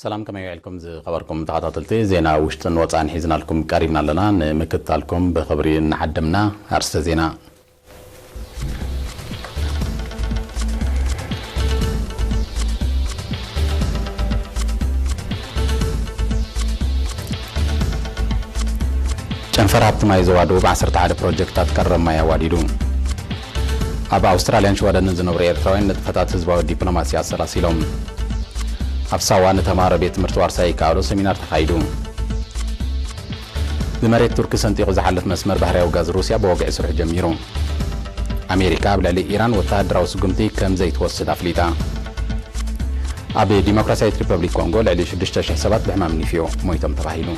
ሰላም፣ ከመይ ውዒልኩም ዝኸበርኩም ተኸታተልቲ? ዜና ውሽጥን ወጻእን ሒዝናልኩም ቀሪብና ኣለና። ንምክትታልኩም ብኽብሪ እናዓደምና፣ ኣርስተ ዜና። ጨንፈር ሃብቲ ማይ ዞባ ደቡብ ዓሰርተ ሓደ ፕሮጀክታት ቀረብ ማይ ኣዋዲዱ። ኣብ ኣውስትራልያን ሽወደንን ዝነብሩ ኤርትራውያን ንጥፈታት ህዝባዊ ዲፕሎማሲ ኣሰላሲሎም። ኣብ ሳዋ ንተማሃሮ ቤት ትምህርቲ ዋርሳይ ይከኣሎ ሰሚናር ተኻይዱ። ብመሬት ቱርኪ ሰንጢቑ ዝሓልፍ መስመር ባህርያዊ ጋዝ ሩስያ ብወግዒ ስርሑ ጀሚሩ። ኣሜሪካ ኣብ ልዕሊ ኢራን ወተሃደራዊ ስጉምቲ ከም ዘይትወስድ ኣፍሊጣ። ኣብ ዲሞክራሲያዊት ሪፐብሊክ ኮንጎ ልዕሊ ሽዱሽተ ሽሕ ሰባት ብሕማም ኒፍዮ ሞይቶም ተባሂሉ።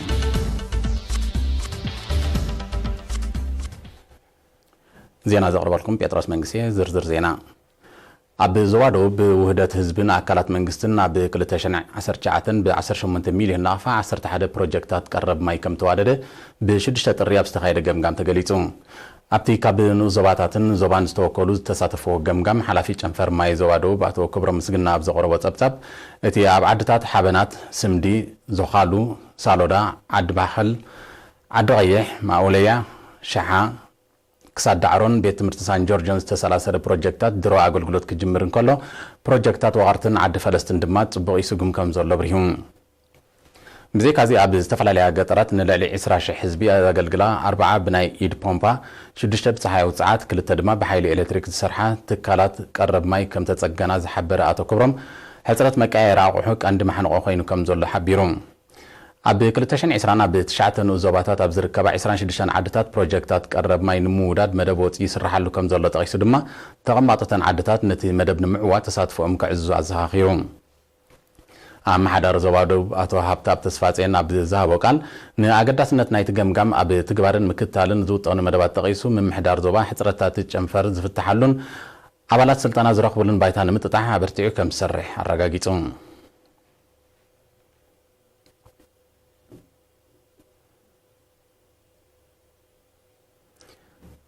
ዜና ዘቕርበልኩም ጴጥሮስ መንግስቴ። ዝርዝር ዜና። ኣብ ዞባ ደቡብ ብውህደት ህዝብን ኣካላት መንግስትን ኣብ ክልተ ሽሕን ዓሰርተ ትሽዓተን ብ ዓሰርተ ሸሞንተ ሚልዮን ናቕፋ ዓሰርተ ሓደ ፕሮጀክታት ቀረብ ማይ ከም ተዋደደ ብሽዱሽተ ጥሪ ኣብ ዝተኻየደ ገምጋም ተገሊጹ። ኣብቲ ካብ ንኡስ ዞባታትን ዞባን ዝተወከሉ ዝተሳተፍዎ ገምጋም፣ ሓላፊ ጨንፈር ማይ ዞባ ደቡብ ኣቶ ክብሮም ምስግና ኣብ ዘቕረቦ ጸብጻብ፣ እቲ ኣብ ዓድታት ሓበናት፣ ስምዲ፣ ዞኻሉ፣ ሳሎዳ፣ ዓዲ ባሕል፣ ዓዲ ቀይሕ፣ ማኡለያ፣ ሸሓ፣ ክሳድ ዳዕሮን ቤት ትምህርቲ ሳን ጆርጆን ዝተሰላሰለ ፕሮጀክታት ድሮ ኣገልግሎት ክጅምር እንከሎ፣ ፕሮጀክታት ወቓርትን ዓዲ ፈለስትን ድማ ጽቡቕ ይስጉም ከም ዘሎ ኣብሪሁ። ብዘይካዚ ኣብ ዝተፈላለያ ገጠራት ንልዕሊ ዕስራ ሽሕ ህዝቢ ዘገልግላ ኣርብዓ ብናይ ኢድ ፖምፓ፣ ሽዱሽተ ብጸሓያዊ ጸዓት፣ ክልተ ድማ ብሓይሊ ኤሌክትሪክ ዝሰርሓ ትካላት ቀረብ ማይ ከም ተጸገና ዝሓበረ ኣቶ ክብሮም፣ ሕጽረት መቀያየሪ ኣቑሑ ቀንዲ ማሕንቆ ኮይኑ ከም ዘሎ ሓቢሩ። ኣብ ክልተ ሽሕን ዕስራን ኣብ ትሽዓተ ንኡስ ዞባታት ኣብ ዝርከባ ዕስራን ሽዱሽተን ዓድታት ፕሮጀክታት ቀረብ ማይ ንምውዳድ መደብ ወጺኡ ይስርሓሉ ከም ዘሎ ጠቒሱ ድማ፣ ተቐማጦተን ዓድታት ነቲ መደብ ንምዕዋት ተሳትፎኦም ከዕዝዙ ኣዘኻኺሩ። ኣመሓዳሪ ዞባ ደቡብ ኣቶ ሃብታብ ተስፋጽዮን ኣብ ዝሃቦ ቃል፣ ንኣገዳስነት ናይቲ ገምጋም ኣብ ትግባርን ምክትታልን ዝውጠኑ መደባት ጠቒሱ፣ ምምሕዳር ዞባ ሕጽረታት ጨንፈር ዝፍትሓሉን ኣባላት ስልጠና ዝረኽብሉን ባይታ ንምጥጣሕ ኣበርቲዑ ከም ዝሰርሕ ኣረጋጊጹ።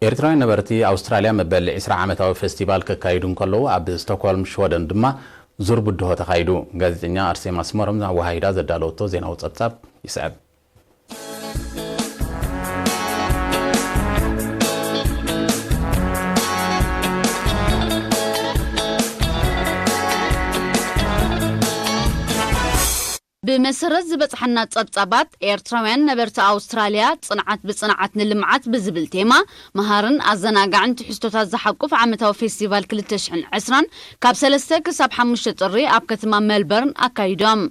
ኤርትራውያን ነበርቲ ኣውስትራልያ መበል ዕስራ ዓመታዊ ፌስቲቫል ከካይዱ እንከለዉ፣ ኣብ ስቶክሆልም ሽወደን ድማ ዙር ብድሆ ተኻይዱ። ጋዜጠኛ ኣርሴማ ኣስመሮም ኣወሃሂዳ ዘዳለወቶ ዜናዊ ጸብጻብ ይስዕብ። ብመሰረት ዝበጽሓና ጸብጻባት፣ ኤርትራውያን ነበርቲ ኣውስትራልያ ጽንዓት ብጽንዓት ንልምዓት ብዝብል ቴማ፣ መሃርን ኣዘናጋዕን ትሕዝቶታት ዝሓቁፍ ዓመታዊ ፌስቲቫል ክልተ ሽሕን ዕስራን ካብ ሰለስተ ክሳብ ሓሙሽተ ጥሪ ኣብ ከተማ ሜልበርን ኣካይዶም።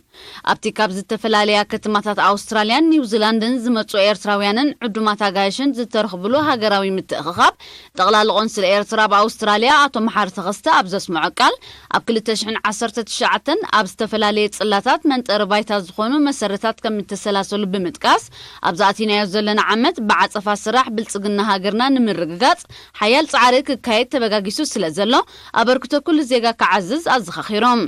ኣብቲ ካብ ዝተፈላለያ ከተማታት ኣውስትራልያን ኒውዚላንድን ዝመጹ ኤርትራውያንን ዕዱማት ኣጋይሽን ዝተረኽብሉ ሃገራዊ ምትእኽኻብ፣ ጠቕላሊ ቆንስል ኤርትራ ኣብ ኣውስትራልያ ኣቶ መሓሪ ተኸስተ ኣብ ዘስምዖ ቃል፣ ኣብ ክልተ ሽሕን ዓሰርተ ትሽዓተን ኣብ ዝተፈላለየ ጽላታት መንጠሪ ባይታ ዝኾኑ መሰረታት ከም እተሰላሰሉ ብምጥቃስ፣ ኣብዚ ኣቲናዮ ዘለና ዓመት ብዓጸፋ ስራሕ ብልጽግና ሃገርና ንምርግጋጽ ሓያል ጻዕሪ ክካየድ ተበጋጊሱ ስለ ዘሎ፣ ኣበርክቶ ኩሉ ዜጋ ክዓዝዝ ኣዘኻኺሮም።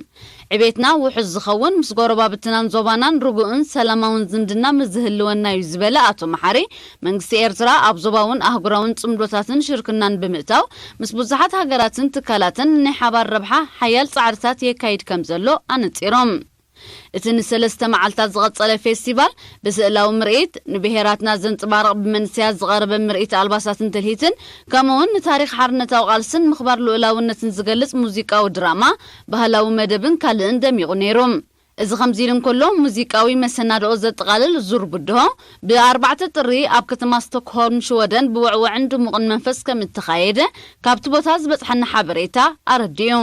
ዕቤትና ውሑስ ዝኸውን ምስ ጎረባብትናን ዞባናን ርጉእን ሰላማውን ዝምድና ምስ ዝህልወና እዩ ዝበለ ኣቶ መሓሪ፣ መንግስቲ ኤርትራ ኣብ ዞባውን ኣህጉራውን ጽምዶታትን ሽርክናን ብምእታው፣ ምስ ብዙሓት ሃገራትን ትካላትን ናይ ሓባር ረብሓ ሓያል ጻዕርታት የካይድ ከም ዘሎ ኣነጺሮም። እቲ ንሰለስተ መዓልታት ዝቐጸለ ፌስቲቫል፣ ብስእላዊ ምርኢት፣ ንብሄራትና ዘንጽባርቕ ብመንእሰያት ዝቐረበ ምርኢት ኣልባሳትን ትልሂትን፣ ከምኡ'ውን ንታሪኽ ሓርነታዊ ቃልስን ምኽባር ልኡላውነትን ዝገልጽ ሙዚቃዊ ድራማ፣ ባህላዊ መደብን ካልእን ደሚቑ ነይሩ። እዚ ከምዚ ኢሉ እንከሎ፣ ሙዚቃዊ መሰናድኦ ዘጠቓልል ዙር ብድሆ፣ ብኣርባዕተ ጥሪ ኣብ ከተማ ስቶክሆልም ሽወደን ብውዕውዕን ድሙቕን መንፈስ ከም እተኻየደ ካብቲ ቦታ ዝበጽሐና ሓበሬታ ኣረዲኡ።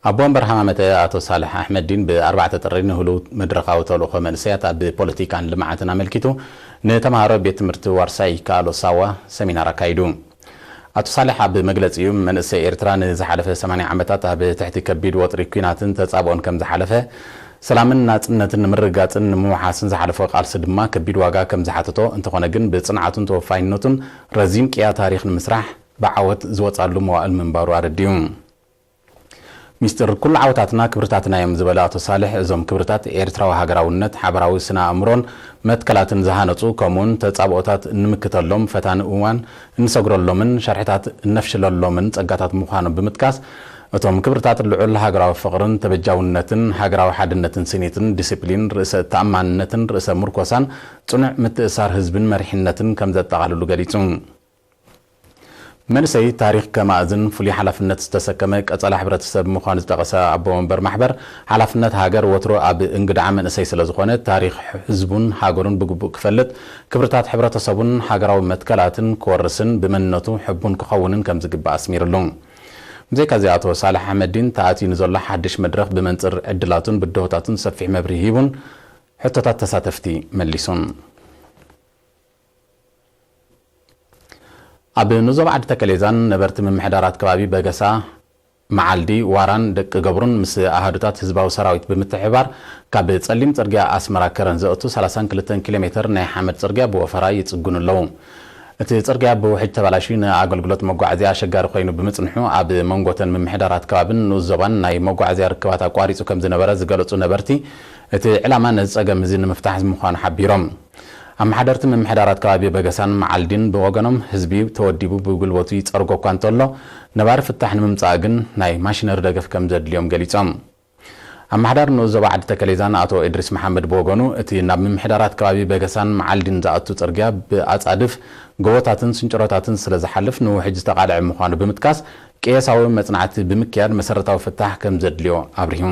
ኣቦ ወንበር ሃማመተ ኣቶ ሳልሕ ኣሕመዲን ብኣርባዕተ ጥሪ ንህሉው መድረኻዊ ተልእኾ መንእሰያት ኣብ ፖለቲካን ልምዓትን ኣመልኪቱ ንተምሃሮ ቤት ትምህርቲ ዋርሳይ ይከኣሎ ሳዋ ሰሚናር ኣካይዱ። ኣቶ ሳልሕ ኣብ መግለጺኡ፣ መንእሰይ ኤርትራ ንዝሓለፈ ሰማንያ ዓመታት ኣብ ትሕቲ ከቢድ ወጥሪ ኲናትን ተጻብኦን ከም ዝሓለፈ፣ ሰላምን ናጽነትን ንምርግጋጽን ንምውሓስን ዝሓለፎ ቃልሲ ድማ ከቢድ ዋጋ ከም ዝሓተቶ፣ እንተኾነ ግን ብጽንዓቱን ተወፋይነቱን ረዚን ቅያ ታሪኽ ንምስራሕ ብዓወት ዝወጻሉ መዋእል ምንባሩ ኣረዲኡ። ሚስጢር ኩሉ ዓወታትና ክብርታትና እዮም ዝበለ ኣቶ ሳልሕ፣ እዞም ክብርታት ኤርትራዊ ሃገራውነት፣ ሓበራዊ ስነ ኣእምሮን መትከላትን ዝሃነጹ፣ ከምኡውን ተጻብኦታት እንምክተሎም፣ ፈታኒ እዋን እንሰግረሎምን ሸርሕታት እነፍሽለሎምን ጸጋታት ምዃኖም ብምጥቃስ፣ እቶም ክብርታት ልዑል ሃገራዊ ፍቕርን ተበጃውነትን፣ ሃገራዊ ሓድነትን ስኒትን፣ ዲሲፕሊን፣ ርእሰ ተኣማንነትን ርእሰ ምርኮሳን፣ ጽኑዕ ምትእሳር ህዝብን መሪሕነትን ከም ዘጠቓልሉ ገሊጹ። መንእሰይ ታሪኽ ከማእዝን ፍሉይ ሓላፍነት ዝተሰከመ ቀጸላ ሕብረተሰብ ምዃኑ ዝጠቐሰ ኣቦ መንበር ማሕበር፣ ሓላፍነት ሃገር ወትሩ ኣብ እንግድዓ መንእሰይ ስለ ዝኾነ፣ ታሪኽ ህዝቡን ሃገሩን ብግቡእ ክፈልጥ፣ ክብርታት ሕብረተሰቡን ሃገራዊ መትከላትን ክወርስን ብመንነቱ ሕቡን ክኸውንን ከም ዝግባእ ኣስሚርሉ። ብዘይካ እዚ ኣቶ ሳልሕ ኣሕመዲን ተኣትዩ ንዘሎ ሓድሽ መድረኽ ብመንጽር ዕድላቱን ብድሆታቱን ሰፊሕ መብርሂ ሂቡን ሕቶታት ተሳተፍቲ መሊሱን። ኣብ ንዞባ ዓዲ ተከሌዛን ነበርቲ ምምሕዳራት ከባቢ በገሳ፣ መዓልዲ፣ ዋራን ደቂ ገብሩን ምስ ኣሃዱታት ህዝባዊ ሰራዊት ብምትሕብባር ካብ ጸሊም ጽርግያ ኣስመራ ከረን ዘእቱ ሰላሳን ክልተን ኪሎ ሜትር ናይ ሓመድ ጽርግያ ብወፈራ ይጽግኑ ኣለዉ። እቲ ጽርግያ ብውሕጅ ተበላሽዩ ንኣገልግሎት መጓዓዝያ ኣሸጋሪ ኮይኑ ብምጽንሑ ኣብ መንጎተን ምምሕዳራት ከባብን ንኡስ ዞባን ናይ መጓዓዝያ ርክባት ኣቋሪጹ ከም ዝነበረ ዝገለጹ ነበርቲ፣ እቲ ዕላማ ነዚ ጸገም እዚ ንምፍታሕ ምዃኑ ሓቢሮም። ኣመሓደርቲ ምምሕዳራት ከባቢ በገሳን መዓልዲን ብወገኖም፣ ህዝቢ ተወዲቡ ብጉልበቱ ይጸርጎ እኳ እንተሎ፣ ነባሪ ፍታሕ ንምምጻእ ግን ናይ ማሽነሪ ደገፍ ከም ዘድልዮም ገሊጾም። ኣመሓዳሪ ንኡስ ዞባ ዓዲ ተከሌዛን ኣቶ እድሪስ መሓመድ ብወገኑ፣ እቲ ናብ ምምሕዳራት ከባቢ በገሳን መዓልዲን ዝኣቱ ጽርግያ ብኣጻድፍ፣ ጎቦታትን ስንጭሮታትን ስለ ዝሓልፍ ንውሕጅ ዝተቓልዐ ምዃኑ ብምጥቃስ፣ ቅየሳዊ መጽናዕቲ ብምክያድ መሰረታዊ ፍታሕ ከም ዘድልዮ ኣብሪሁ።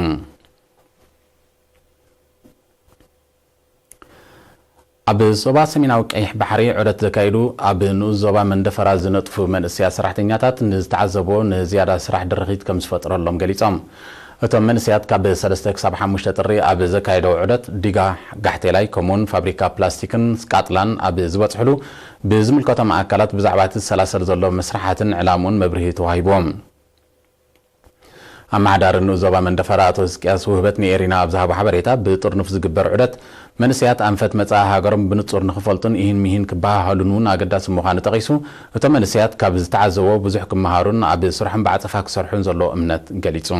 ኣብ ዞባ ሰሜናዊ ቀይሕ ባሕሪ ዑደት ዘካየዱ ኣብ ንኡስ ዞባ መንደፈራ ዝነጥፉ መንእሰያት ሰራሕተኛታት ንዝተዓዘብዎ ንዝያዳ ስራሕ ድርኺት ከም ዝፈጥረሎም ገሊጾም። እቶም መንእሰያት ካብ ሰለስተ ክሳብ ሓሙሽተ ጥሪ ኣብ ዘካየደዎ ዑደት ዲጋ ጋሕቴላይ ከምኡውን ፋብሪካ ፕላስቲክን ቃጥላን ኣብ ዝበጽሕሉ ብዝምልከቶም ኣካላት ብዛዕባ እቲ ዝሰላሰል ዘሎ መስርሓትን ዕላምኡን መብርሂ ተዋሂብዎም። ኣመሓዳሪ ንኡስ ዞባ መንደፈራ ኣቶ ህዝቅያስ ውህበት ንኤሪና ኣብ ዝሃቦ ሓበሬታ፣ ብጥርኑፍ ዝግበር ዑደት መንእሰያት ኣንፈት መጻኢ ሃገሮም ብንጹር ንኽፈልጡን ኢሂን ሚሂን ክበሃሃሉን እውን ኣገዳሲ ምዃኑ ጠቒሱ፣ እቶም መንእሰያት ካብ ዝተዓዘብዎ ብዙሕ ክመሃሩን ኣብ ስርሖም ብዓጸፋ ክሰርሑን ዘለዎ እምነት ገሊጹ።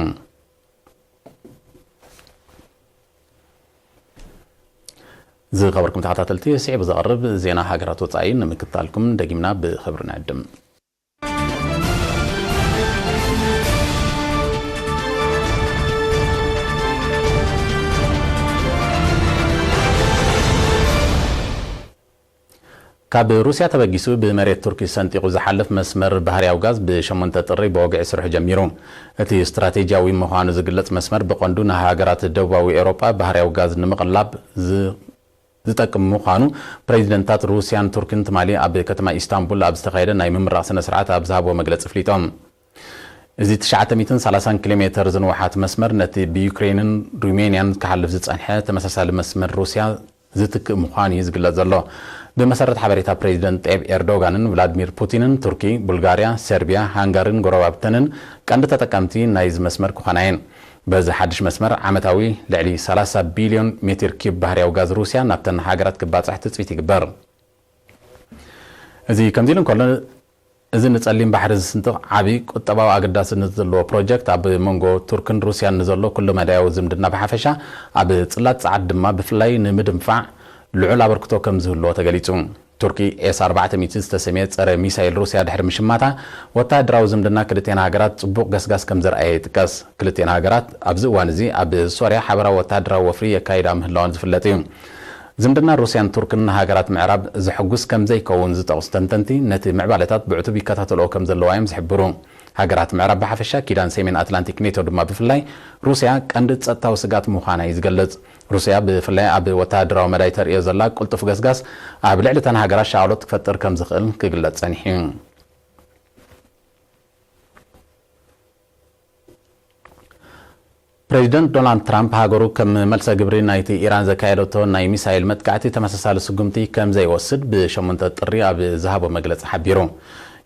ዝኸበርኩም ተኸታተልቲ፣ ስዒቡ ዝቐርብ ዜና ሃገራት ወጻኢ ንምክታልኩም ደጊምና ብኽብሪ ንዕድም። ካብ ሩስያ ተበጊሱ ብመሬት ቱርኪ ሰንጢቑ ዝሓልፍ መስመር ባህርያዊ ጋዝ ብ8 ጥሪ ብወግዒ ስርሑ ጀሚሩ። እቲ ስትራቴጂያዊ ምዃኑ ዝግለጽ መስመር ብቐንዱ ንሃገራት ደቡባዊ ኤውሮጳ ባህርያዊ ጋዝ ንምቕላብ ዝ-፣ ዝጠቅም ምዃኑ ፕሬዚደንታት ሩስያን ቱርክን ትማሊ ኣብ ከተማ ኢስታንቡል ኣብ ዝተኻየደ ናይ ምምራቕ ስነ ስርዓት ኣብ ዝሃብዎ መግለጺ ኣፍሊጦም። እዚ ትሽዓተ ሚእትን ሰላሳን ኪሎ ሜተር ዝንውሓት መስመር ነቲ ብዩክሬንን ሩሜንያን ክሓልፍ ዝጸንሐ ተመሳሳሊ መስመር ሩስያ ዝትክእ ምዃኑ እዩ ዝግለጽ ዘሎ። ብመሰረት ሓበሬታ ፕሬዚደንት ጣይብ ኤርዶጋንን ቭላድሚር ፑቲንን ቱርኪ፣ ቡልጋርያ፣ ሰርቢያ፣ ሃንጋሪን ጎረባብተንን ቀንዲ ተጠቀምቲ ናይዚ መስመር ክኾና እየን። በዚ ሓድሽ መስመር ዓመታዊ ልዕሊ ሰላሳ ቢልዮን ሜትር ኪዩብ ባህርያዊ ጋዝ ሩስያ ናብተን ሃገራት ክባጻሕ ትጽቢት ይግበር። እዚ ከምዚ ኢሉ እንከሎ፣ እዚ ንጸሊም ባሕሪ ዝስንጥቕ ዓቢ ቁጠባዊ ኣገዳስነት ዘለዎ ፕሮጀክት ኣብ መንጎ ቱርክን ሩስያን ንዘሎ ኩሉ መዳያዊ ዝምድና ብሓፈሻ፣ ኣብ ጽላት ጸዓት ድማ ብፍላይ ንምድንፋዕ ልዑል ኣበርክቶ ከም ዝህልዎ ተገሊጹ። ቱርኪ ኤስ ኣርባዕተ ሚእቲ ዝተሰምየ ጸረ ሚሳይል ሩስያ ድሕሪ ምሽማታ፣ ወተሃደራዊ ዝምድና ክልቲኣን ሃገራት ጽቡቕ ገስጋስ ከም ዘርኣየ ይጥቀስ። ክልቲኣን ሃገራት ኣብዚ እዋን እዚ ኣብ ሶርያ ሓበራዊ ወተሃደራዊ ወፍሪ የካይዳ ምህላወን ዝፍለጥ እዩ። ዝምድና ሩስያን ቱርክን ንሃገራት ምዕራብ ዘሐጉስ ከም ዘይከውን ዝጠቕሱ ተንተንቲ፣ ነቲ ምዕባለታት ብዕቱብ ይከታተልኦ ከም ዘለዋ እዮም ዝሕብሩ። ሃገራት ምዕራብ ብሓፈሻ፣ ኪዳን ሰሜን ኣትላንቲክ ኔቶ ድማ ብፍላይ፣ ሩስያ ቀንዲ ጸጥታዊ ስግኣት ምዃና እዩ ዝገልጽ። ሩስያ ብፍላይ ኣብ ወተሃደራዊ መዳይ ተርእዮ ዘላ ቅልጡፍ ገስጋስ፣ ኣብ ልዕሊ እተን ሃገራት ሻቕሎት ክፈጥር ከም ዝኽእል ክግለጽ ጸኒሑ እዩ። ፕሬዚደንት ዶናልድ ትራምፕ ሃገሩ ከም መልሰ ግብሪ ናይቲ ኢራን ዘካየደቶ ናይ ሚሳይል መጥቃዕቲ ተመሳሳሊ ስጉምቲ ከም ዘይወስድ ብ8 ጥሪ ኣብ ዝሃቦ መግለጺ ሓቢሩ።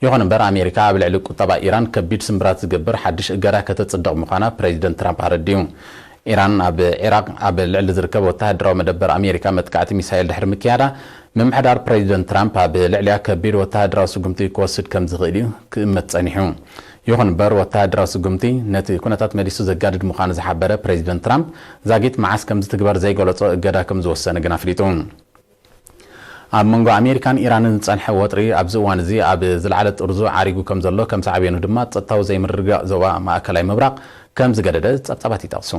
ይኹን እምበር፣ ኣሜሪካ ኣብ ልዕሊ ቁጠባ ኢራን ከቢድ ስምብራት ዝገብር ሓድሽ እገዳ ከተጽድቕ ምዃና ፕሬዚደንት ትራምፕ ኣረዲኡ። ኢራን ኣብ ዒራቕ ኣብ ልዕሊ ዝርከብ ወተሃደራዊ መደበር ኣሜሪካ መጥቃዕቲ ሚሳይል ድሕሪ ምክያዳ፣ ምምሕዳር ፕሬዚደንት ትራምፕ ኣብ ልዕሊኣ ከቢድ ወተሃደራዊ ስጉምቲ ክወስድ ከም ዝኽእል እዩ ክእመት ጸኒሑ። ይኹን እምበር፣ ወተሃደራዊ ስጉምቲ ነቲ ኩነታት መሊሱ ዘጋድድ ምዃኑ ዝሓበረ ፕሬዚደንት ትራምፕ፣ ዛጊት መዓስ ከም ዝትግበር ዘይገለጾ እገዳ ከም ዝወሰነ ግን ኣፍሊጡ። ኣብ መንጎ ኣሜሪካን ኢራንን ዝጸንሐ ወጥሪ ኣብዚ እዋን እዚ ኣብ ዝለዓለ ጥርዙ ዓሪጉ ከም ዘሎ፣ ከም ሳዕቤኑ ድማ ጸጥታዊ ዘይምርግጋእ ዞባ ማእከላይ ምብራቕ ከም ዝገደደ ጸብጻባት ይጠቕሱ።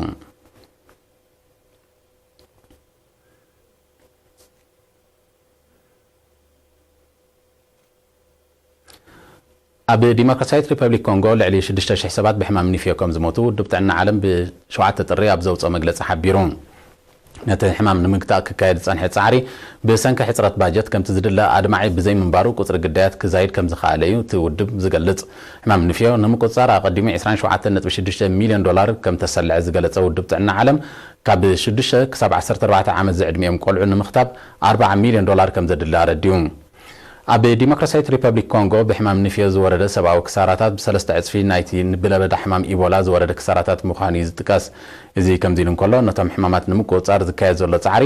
ኣብ ዲሞክራሲያዊት ሪፐብሊክ ኮንጎ ልዕሊ ሽዱሽተ ሽሕ ሰባት ብሕማም ኒፍዮ ከም ዝሞቱ ውድብ ጥዕና ዓለም ብሸውዓተ ጥሪ ኣብ ዘውፅኦ መግለፂ ሓቢሩ። ነቲ ሕማም ንምግታእ ክካየድ ዝፀንሐ ፃዕሪ ብሰንኪ ሕፅረት ባጀት ከምቲ ዝድለ ኣድማዒ ብዘይምንባሩ ቁፅሪ ግዳያት ክዛይድ ከም ዝኸኣለ እዩ እቲ ውድብ ዝገልፅ። ሕማም ኒፍዮ ንምቁፅፃር ኣቐዲሙ ዕስራን ሸውዓተን ነጥቢ ሽዱሽተ ሚልዮን ዶላር ከም ተሰልዐ ዝገለፀ ውድብ ጥዕና ዓለም ካብ ሽዱሽተ ክሳብ ዓሰርተ ኣርባዕተ ዓመት ዝዕድሚኦም ቆልዑ ንምኽታብ ኣርባዓ ሚልዮን ዶላር ከም ዘድሊ ኣረዲኡ። ኣብ ዲሞክራሲያዊት ሪፐብሊክ ኮንጎ ብሕማም ንፍዮ ዝወረደ ሰብኣዊ ክሳራታት ብሰለስተ ዕጽፊ ናይቲ ብለበዳ ሕማም ኢቦላ ዝወረደ ክሳራታት ምዃኑ እዩ ዝጥቀስ። እዚ ከምዚ ኢሉ እንከሎ፣ ነቶም ሕማማት ንምቁጽጻር ዝካየድ ዘሎ ጻዕሪ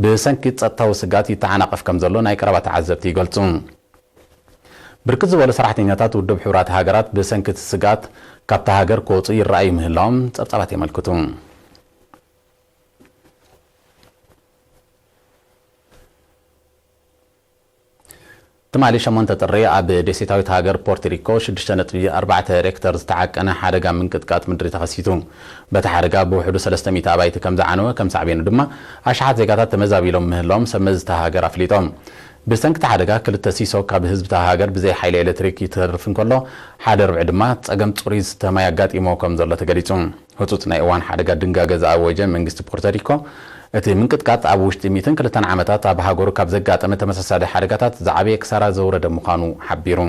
ብሰንኪ ጸጥታዊ ስግኣት ይተዓናቐፍ ከም ዘሎ ናይ ቀረባ ተዓዘብቲ ይገልጹ። ብርክት ዝበሉ ሰራሕተኛታት ውድብ ሕቡራት ሃገራት ብሰንኪ እቲ ስግኣት ካብታ ሃገር ክወጹ ይረኣዩ ምህላዎም ጸብጻባት የመልክቱ። ትማሊ ሸሞንተ ጥሪ ኣብ ደሴታዊት ሃገር ፖርትሪኮ ሽዱሽተ ነጥቢ ኣርባዕተ ሬክተር ዝተዓቀነ ሓደጋ ምንቅጥቃጥ ምድሪ ተኸሲቱ። በቲ ሓደጋ ብውሕዱ ሰለስተ ሚእቲ ኣባይቲ ከም ዝዓነወ፣ ከም ሳዕቤኑ ድማ ኣሽሓት ዜጋታት ተመዛቢሎም ምህላዎም ሰብ መዚ እታ ሃገር ኣፍሊጦም። ብሰንኪ እቲ ሓደጋ ክልተ ሲሶ ካብ ህዝቢ እታ ሃገር ብዘይ ሓይሊ ኤሌክትሪክ ይተርፍ እንከሎ፣ ሓደ ርብዒ ድማ ጸገም ጽሩይ ዝስተ ማይ ኣጋጢሞ ከም ዘሎ ተገሊጹ። ህጹጽ ናይ እዋን ሓደጋ ድንጋገ ዝኣወጀ መንግስቲ ፖርቶሪኮ፣ እቲ ምንቅጥቃጥ ኣብ ውሽጢ ሚእትን ክልተን ዓመታት ኣብ ሃገሩ ካብ ዘጋጠመ ተመሳሳሊ ሓደጋታት ዝዓበየ ክሳራ ዘውረደ ምዃኑ ሓቢሩ።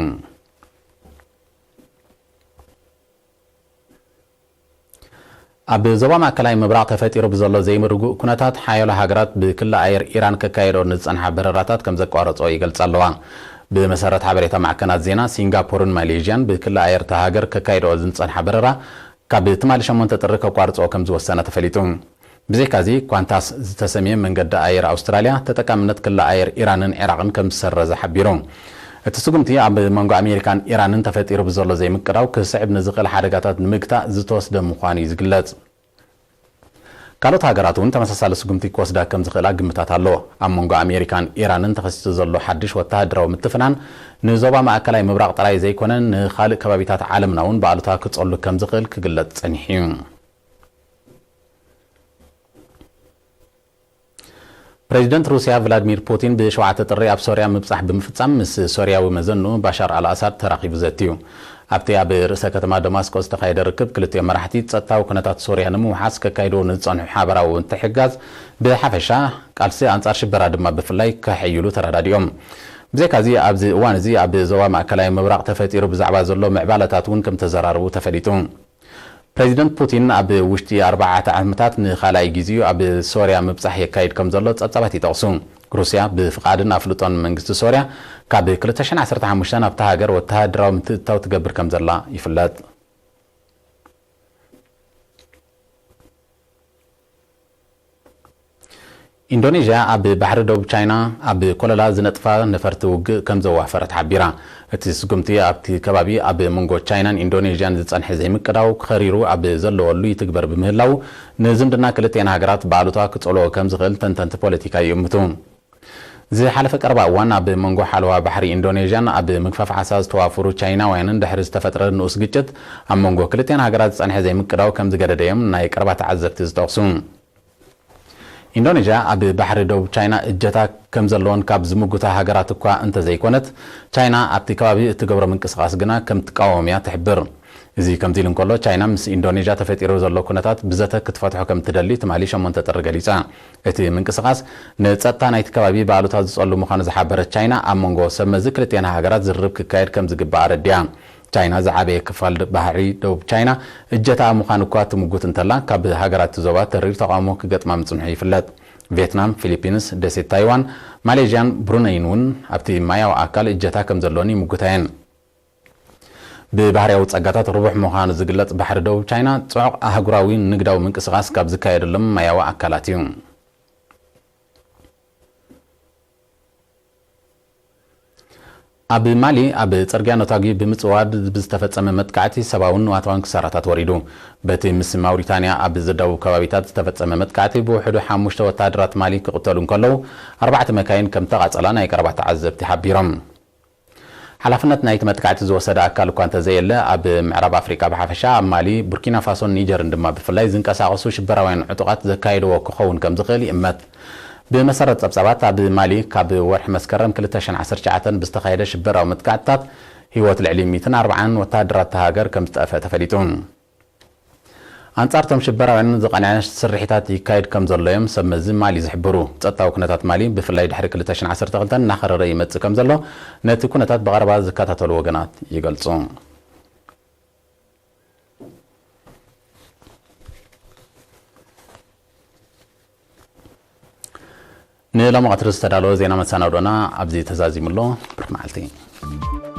ኣብ ዞባ ማእከላይ ምብራቕ ተፈጢሩ ብዘሎ ዘይምርጉእ ኩነታት፣ ሓያሎ ሃገራት ብክሊ ኣየር ኢራን ከካየዶ ንዝጸንሓ በረራታት ከም ዘቋረጾ ይገልጻ ኣለዋ። ብመሰረት ሓበሬታ ማዕከናት ዜና፣ ሲንጋፖርን ማሌዥያን ብክሊ ኣየር እታ ሃገር ከካይድኦ ዝጸንሓ በረራ ካብ ትማሊ ሸሞንተ ጥሪ ከቋርጽኦ ከም ዝወሰና ተፈሊጡ። ብዘይካዚ፣ ኳንታስ ዝተሰምየ መንገዲ ኣየር ኣውስትራልያ ተጠቃምነት ክሊ ኣየር ኢራንን ዒራቕን ከም ዝሰረዘ ሓቢሩ። እቲ ስጉምቲ ኣብ መንጎ ኣሜሪካን ኢራንን ተፈጢሩ ብዘሎ ዘይምቅዳው ክስዕብ ንዝኽእል ሓደጋታት ንምግታእ ዝተወስደ ምዃኑ እዩ ዝግለጽ። ካልኦት ሃገራት እውን ተመሳሳሊ ስጉምቲ ክወስዳ ከም ዝኽእላ ግምታት ኣሎ። ኣብ መንጎ ኣሜሪካን ኢራንን ተኸሲቱ ዘሎ ሓድሽ ወተሃደራዊ ምትፍናን ንዞባ ማእከላይ ምብራቕ ጥራይ ዘይኮነ፣ ንኻልእ ከባቢታት ዓለምና እውን ብኣሉታ ክጸሉ ከም ዝኽእል ክግለጽ ጸኒሑ እዩ። ፕሬዚደንት ሩስያ ቭላድሚር ፑቲን ብሸውዓተ ጥሪ ኣብ ሶርያ ምብጻሕ ብምፍጻም ምስ ሶርያዊ መዘንኡ ባሻር ኣልኣሳድ ተራኺቡ ዘትዩ። ኣብቲ ኣብ ርእሰ ከተማ ደማስቆ ዝተኻየደ ርክብ፣ ክልቲኦም መራሕቲ ጸጥታዊ ኩነታት ሶርያ ንምውሓስ ከካይድዎ ንዝጸንሑ ሓበራዊ ምትሕግጋዝ ብሓፈሻ፣ ቃልሲ ኣንጻር ሽበራ ድማ ብፍላይ ከሐይሉ ተረዳዲኦም። ብዘይካዚ ኣብዚ እዋን እዚ ኣብ ዞባ ማእከላይ ምብራቕ ተፈጢሩ ብዛዕባ ዘሎ ምዕባለታት እውን ከም ተዘራረቡ ተፈሊጡ። ፕሬዚደንት ፑቲን ኣብ ውሽጢ ኣርባዕተ ዓመታት ንኻልኣይ ግዜኡ ኣብ ሶርያ ምብጻሕ የካይድ ከም ዘሎ ጸብጻባት ይጠቕሱ። ሩስያ ብፍቓድን ኣፍልጦን መንግስቲ ሶርያ ካብ ክልተ ሽሕን ዓሰርተ ሓሙሽተን ኣብታ ሃገር ወተሃደራዊ ምትእትታው ትገብር ከም ዘላ ይፍለጥ። ኢንዶኔዥያ ኣብ ባሕሪ ደቡብ ቻይና ኣብ ኮለላ ዝነጥፋ ነፈርቲ ውግእ ከም ዘዋፈረት ሓቢራ። እቲ ስጉምቲ ኣብቲ ከባቢ ኣብ መንጎ ቻይናን ኢንዶኔዥያን ዝጸንሐ ዘይምቅዳው ከሪሩ ኣብ ዘለወሉ ይትግበር ብምህላው፣ ንዝምድና ክልቲኤን ሃገራት ብኣሉታ ክጸልዎ ከም ዝኽእል ተንተንቲ ፖለቲካ ይእምቱ። ዝሓለፈ ቀረባ እዋን ኣብ መንጎ ሓለዋ ባሕሪ ኢንዶኔዥያን ኣብ ምግፋፍ ዓሳ ዝተዋፈሩ ቻይናውያንን ድሕሪ ዝተፈጥረ ንኡስ ግጭት፣ ኣብ መንጎ ክልቲኤን ሃገራት ዝጸንሐ ዘይምቅዳው ከም ዝገደደዮም ናይ ቀረባ ተዓዘብቲ ዝጠቕሱ። ኢንዶኔዥያ ኣብ ባሕሪ ደቡብ ቻይና እጀታ ከም ዘለወን ካብ ዝምጉታ ሃገራት እኳ እንተዘይኮነት፣ ቻይና ኣብቲ ከባቢ እትገብሮ ምንቅስቓስ ግና ከም ትቃወም እያ ትሕብር። እዚ ከምዚ ኢሉ እንከሎ፣ ቻይና ምስ ኢንዶኔዥያ ተፈጢሩ ዘሎ ኩነታት ብዘተ ክትፈትሖ ከም ትደሊ ትማሊ ሸሞንተ ጥሪ ገሊጻ። እቲ ምንቅስቓስ ንጸጥታ ናይቲ ከባቢ ብኣሉታ ዝጸሉ ምዃኑ ዝሓበረት ቻይና፣ ኣብ መንጎ ሰብ መዚ ክልቲኤን ሃገራት ዝርርብ ክካየድ ከም ዝግባእ ኣረዲኣ። ቻይና ዝዓበየ ክፋል ድ-፣ ባሕሪ ደቡብ ቻይና እጀታኣ ምዃኑ እኳ ትምጉት እንተላ፣ ካብ ሃገራት እቲ ዞባ ተሪር ተቓውሞ ክገጥማ ምጽንሑ ይፍለጥ። ቪየትናም፣ ፊሊፒንስ፣ ደሴት ታይዋን፣ ማሌዥያን ብሩነይን እውን ኣብቲ ማያዊ ኣካል እጀታ ከም ዘለወን ይምጉታ እየን። ብባህርያዊ ጸጋታት ርቡሕ ምዃኑ ዝግለጽ ባሕሪ ደቡብ ቻይና፣ ጽዑቕ ኣህጉራዊ ንግዳዊ ምንቅስቓስ ካብ ዝካየደሎም ማያዊ ኣካላት እዩ። ኣብ ማሊ ኣብ ጽርግያ ነታጒ ብምጽዋድ ብዝተፈጸመ መጥቃዕቲ ሰብኣውን ንዋታውን ክሳራታት ወሪዱ። በቲ ምስ ማውሪታንያ ኣብ ዝዳወብ ከባቢታት ዝተፈጸመ መጥቃዕቲ ብውሕዱ ሓሙሽተ ወተሃደራት ማሊ ክቕተሉ እንከለዉ፣ ኣርባዕተ መካይን ከም ተቓጸላ ናይ ቀረባ ተዓዘብቲ ሓቢሮም። ሓላፍነት ናይቲ መጥቃዕቲ ዝወሰደ ኣካል እኳ እንተዘየለ፣ ኣብ ምዕራብ ኣፍሪቃ ብሓፈሻ፣ ኣብ ማሊ፣ ቡርኪና ፋሶን ኒጀርን ድማ ብፍላይ ዝንቀሳቐሱ ሽበራውያን ዕጡቓት ዘካየድዎ ክኸውን ከም ዝኽእል ይእመት። ብመሰረት ጸብጻባት፣ ኣብ ማሊ ካብ ወርሒ መስከረም ክልተ ሽሕን ዓሰርተ ትሽዓተን ብዝተኻየደ ሽበራዊ መጥቃዕትታት ህይወት ልዕሊ ሚእትን ኣርባዓን ወተሃደራት እታ ሃገር ከም ዝጠፍአ ተፈሊጡ። ኣንጻር እቶም ሽበራውያን ዝቐንዐ ስርሒታት ይካየድ ከም ዘሎ እዮም ሰብ መዚ ማሊ ዝሕብሩ። ጸጥታዊ ኩነታት ማሊ ብፍላይ ድሕሪ ክልተ ሽሕን ዓሰርተ ክልተን እናኸረረ ይመጽእ ከም ዘሎ ነቲ ኩነታት ብቐረባ ዝከታተሉ ወገናት ይገልጹ። ንሎሚ ቀትሪ ዝተዳለወ ዜና መሰናዶና ኣብዚ ተዛዚሙ ኣሎ። ብሩኽ መዓልቲ።